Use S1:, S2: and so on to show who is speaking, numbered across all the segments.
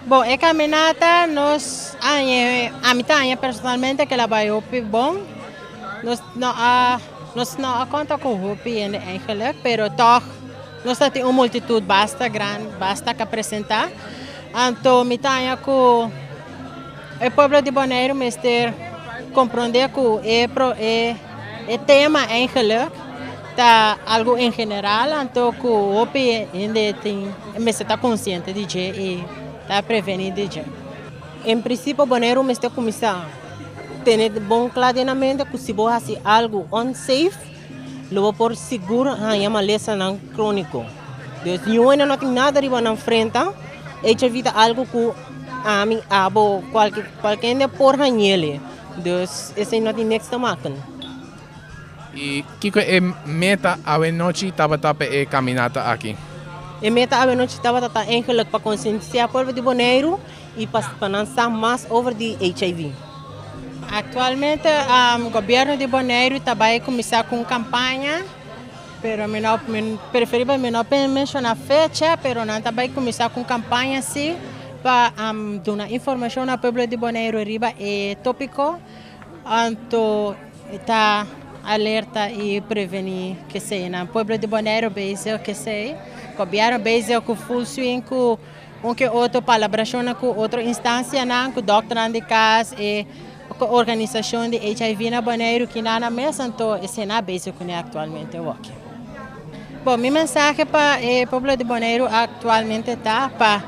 S1: Bon, e caminata nos ami ta haña personalmente cu el a bay hopi bon. Nos no a conta cu hopi hende eigenlijk, pero toch nos tin un multitud basta grandi, basta cu presenta. Anto mi ta haña cu e pueblo di Bonaire mester comprende cu e tema eigenlijk ta algo en general, anto cu hopi hende tin mester ta consciente di dje y ta preveni di dje.
S2: En principio, Bonaire mester cuminsa tene bon claramente cu si bo haci algo unsafe, lo por sigur haña malesanan cronico. Dus ningun no tin nada riba nan frente, HIV ta algo cu ami, abo, cualke hende por hañ'e. Dus esey no tin niks te maken.
S3: Y kico e meta anochi tabata pa e caminata aki?
S2: E meta anochi tabata eigenlijk pa concientisa pueblo di Bonaire y pa nan sa mas over di HIV.
S1: Actualmente, gobierno di Bonaire tambe ta cuminsa cu campaña, pero mi no mi preferibel mi no menciona fecha, pero nan tambe ta cuminsa cu campaña si pa duna informacion na pueblo di Bonaire riba e topico, anto ta alerta y preveni cu sea. Na pueblo di Bonaire bezig cu sea, gobierno bezig cu full swing cu un cu otro colaboracion cu otro instancianan, cu dokter di cas y cu organisacion di HIV na Bonaire cu na mes, anto esey ta bezig cu actualmente ok. Bon, mi mensahe pa e pueblo di Bonaire actualmente ta pa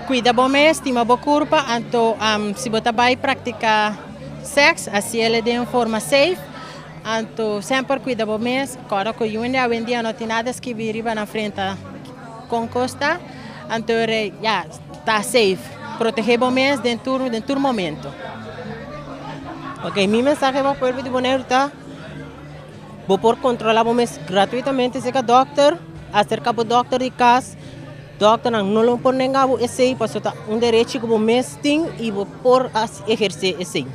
S1: cuida bo mes, stima bo curpa, anto si bo bay practica sex, haci'e di un forma safe, anto semper cuida bo mes, awor cu awendia no tin nada skirbi riba na frente con cos ta, anto ja, ta safe, protege bo mes den tur momento.
S2: Ok, mi mensahe pa pueblo di Bonaire ta: bo por controla bo mes gratuitamente serca dokter, acerca bo dokter di cas. Dokter no lo por nenga bo esey, pasobra ta un derecho cu bo mes tin y bo por eherce esey.